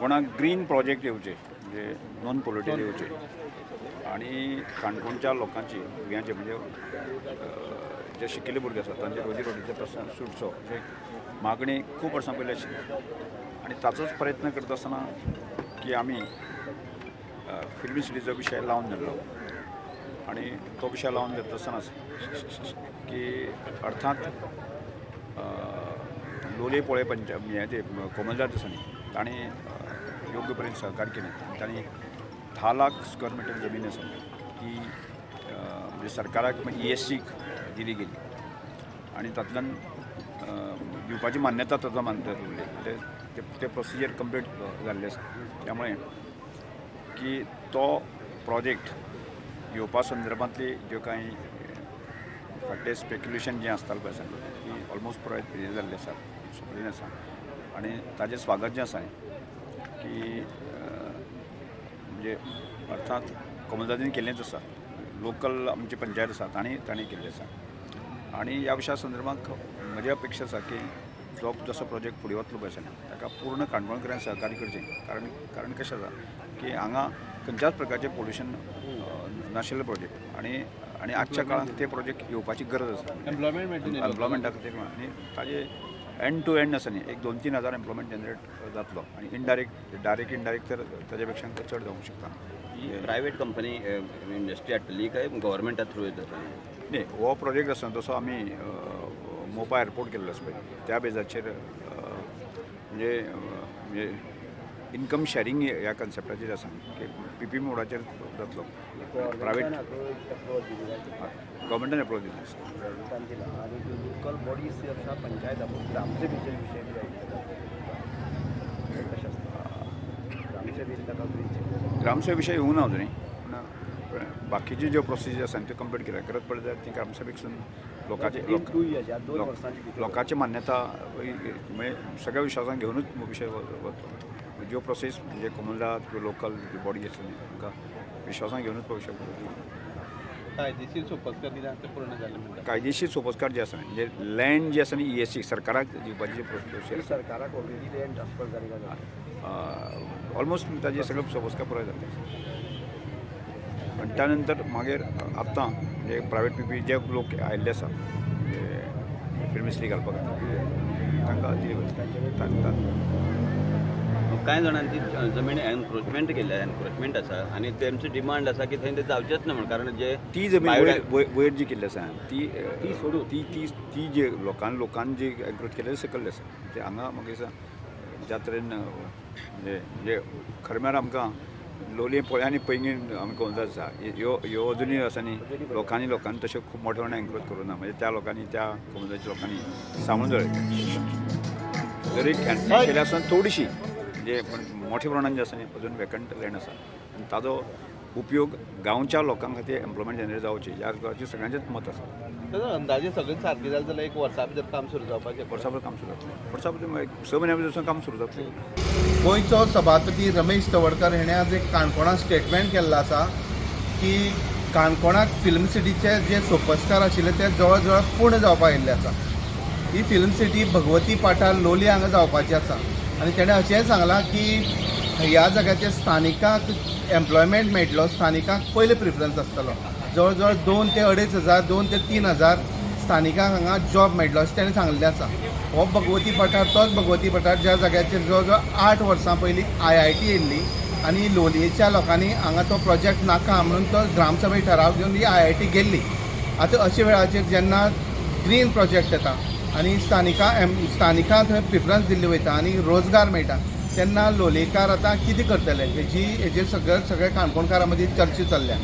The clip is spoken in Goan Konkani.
कोणाक ग्रीन प्रोजेक्ट येवचे, म्हणजे नॉन पोल्युटेड येवचे आनी काणकोणच्या लोकांची, भुरग्यांचे, म्हणजे जे शिकिल्ले भुरगे आसात तांचे रोजी रोटीचे प्रस्न सुटचो अशें एक मागणी खूब वर्सां पयलीं आशिल्ली. आनी ताचोच प्रयत्न करता आसतना की आमी फिल्म सिटीचो विशय लावन धरलो. आनी तो विशय लावन धरता आसतनाच की अर्थात लोलये पोळे पंचायत हें ते कोमलदार आसा न्ही, ताणें योग्य परेन सहकार्य केलें. तांणी 10 लाख स्क्वेअर मिटर जमीन आसा ती म्हणजे सरकाराक ईएससीक दिली गेली आनी तातूंतल्यान दिवपाची मान्यता ताचो मानता उरली. ते ते प्रोसिजर कंप्लीट जाल्लें आसा. त्यामुळे की तो प्रोजेक्ट येवपा संदर्भांतली ज्यो कांय फाटलें स्पेक्युलेशन जें आसतालें पळय आसा ती ऑलमोस्ट पुराय हें जाल्लें आसा, सोंपिल्लें आसा. आनी ताजें स्वागत जें आसा की म्हणजे अर्थात कोमुनिदादीन केल्लेंच आसा, लोकल आमची पंचायत आसा तांणी तांणी केल्लें आसा. आनी ह्या विशया संदर्भात म्हजी अपेक्षा आसा की जो जसो प्रोजेक्ट फुडें वतलो पळय आसा ताका पूर्ण काणकोणकरान सहकार्य करचें. कारण कारण कशें आसा की हांगा खंयच्याच प्रकारचें पोल्युशन नाशिल्लें प्रोजेक्ट आनी आनी आजच्या काळांत ते प्रोजेक्ट येवपाची गरज आसा. एम्प्लॉयमेंट मेळटली. एम्प्लॉयमेंटा खातीर आनी ताजे एंड टू एंड आसा न्ही, एक 2-3 हजार एम्प्लॉयमेंट जनरेट जातलो आनी इनडायरेक्ट, डायरेक्ट, इनडायरेक्ट तर ताजे पेक्षा चड जावंक शकता. प्रायवेट कंपनी इंडस्ट्री हाडटली काय गव्हर्मेंटा थ्रू येता? न्ही, हो प्रोजेक्ट आसा तसो आमी मोपा एअरपोर्ट केल्लो आसा पळय, त्या बेजाचेर म्हणजे म्हणजे इन्कम शॅरींग ह्या कन्सेप्टाचेर आसा की पीपीपी मोडाचेर जातलो. प्रायवेट गव्हर्मेंटान अप्रूवल दिल्लें आसा. गव्हर्मेंटान दिला आनी लोकल बॉडीज आसा, पंचायत आसा, ग्रामसभेचे विशय बी आयिल्ले, कशें आसता ग्रामसभेन ताका ब्रिज? ग्रामसभे विशय येवंक ना अजुनूय, पूण बाकीच्यो ज्यो प्रोसिजर आसा त्यो कंप्लीट केल्या. गरज पडली जाल्यार ती ग्रामसभेकसून लोकांचे 2 इयर्स, ह्या 2 वर्सांच्या भितर. लोकांची मान्यता म्हणजे सगळ्या विश्वासान घेवनूच विशय वतलो. ज्यो प्रोसेस म्हणजे कोमुनिदाद किंवा लोकल बॉडी आसा न्ही, तांकां विश्वासान घेवनूच तो विशय वतलो. कायदेशीर सोपस्कार कितें आसा ते पूर्ण जाले म्हणटा? कायदेशीर सोपस्कार जे आसा, म्हणजे लँड जे आसा न्ही, ईएससी सरकाराक दिवपाची जी प्रोसिजर आसा, सरकाराक ऑलरेडी लँड ट्रान्सफर जाली काय जालें? ऑलमोस्ट ताजे सगळे सोपस्कार पुराय जाल्ले आसा. आनी त्या नंतर मागीर आतां म्हणजे प्रायवेट पीपी जे लोक आयिल्ले आसा, म्हणजे फिल्म सिटी घालपा खातीर, तांकां दिली वतली. कांय जाणांनी ती जमीन एनक्रोचमेंट केल्या, एनक्रोचमेंट आसा आनी तेमची डिमांड आसा की थंय ते जावचेच ना म्हण, कारण जे ती जमीन वयर वयर वयर जी केल्ली आसा ती ती सोडून. ती ती ती जे लोकांनी लोकांनी जी एन्क्रोच केल्ले सकल्ले आसा ते हांगा म्हाका दिसता ज्या तरेन म्हणजे म्हणजे खरें म्हळ्यार आमकां लोलयें, पोळ्या आनी पैंगीण आमी कोमदाद आसा, ह्यो ह्यो अजुनूय आसा न्ही, लोकांनी लोकांनी तशें खूब मोठ्या प्रमाणान एन्क्रोच करूं ना. म्हणजे त्या लोकांनी, त्या कोमुनिदादच्या लोकांनी सांबाळून दवरलें. जरी एन्क्रोच केलें आसतना थोडीशी म्हणजे, पण मोठ्या प्रमाणान जें आसा न्ही, अजून वेकंट लँड आसा आनी ताजो उपयोग गांवच्या लोकां खातीर एम्प्लॉयमेंट जनरेट जावची ह्या गांवचें सगळ्यांचेंच मत आसा. तर अंदाजे सगळें सारकें जालें जाल्यार एक वर्सा भितर काम सुरू जावपाचें? वर्साभर काम सुरू जातलें. वर्साभर, एक 6 म्हयन्या भितर काम सुरू जातलें. गोंयचो सभापती रमेश तवडकर हेणें आज एक काणकोणांत स्टेटमेंट केल्लो आसा की काणकोणाक फिल्म सिटीचे जे सोपस्कार आशिल्ले ते जवळ जवळ पूर्ण जावपाक आयिल्ले आसा. ही फिल्म सिटी भगवती पाठार लोलयें हांगा जावपाची आसा आनी तेणें अशेंय सांगलां की ह्या जाग्याचेर स्थानिकांक एम्प्लॉयमेंट मेळटलो, स्थानिकांक पयले प्रिफरन्स आसतलो. जवळ जवळ 2 ते 2.5 हजार, 2 ते 3 हजार स्थानिकांक हांगा जॉब मेळटलो अशें ताणें सांगलें आसा. हो भगवती पठार तोच भगवती पठार ज्या जाग्याचेर जवळ जवळ 8 वर्सां पयलीं आयआयटी येयल्ली आनी लोलयेच्या लोकांनी हांगा तो प्रोजेक्ट नाका म्हणून तो ग्रामसभे ठराव घेवन ही आयआयटी गेल्ली. आतां अशा वेळाचेर जेन्ना ग्रीन प्रोजेक्ट येता आनी स्थानिकां थंय प्रिफरन्स दिल्ली वयता आनी रोजगार मेळटा, तेन्ना लोलयेकार आतां कितें करतले हेजी हेजेर सगळे सगळे काणकोणकारां मदीं चर्चा चल्ल्या.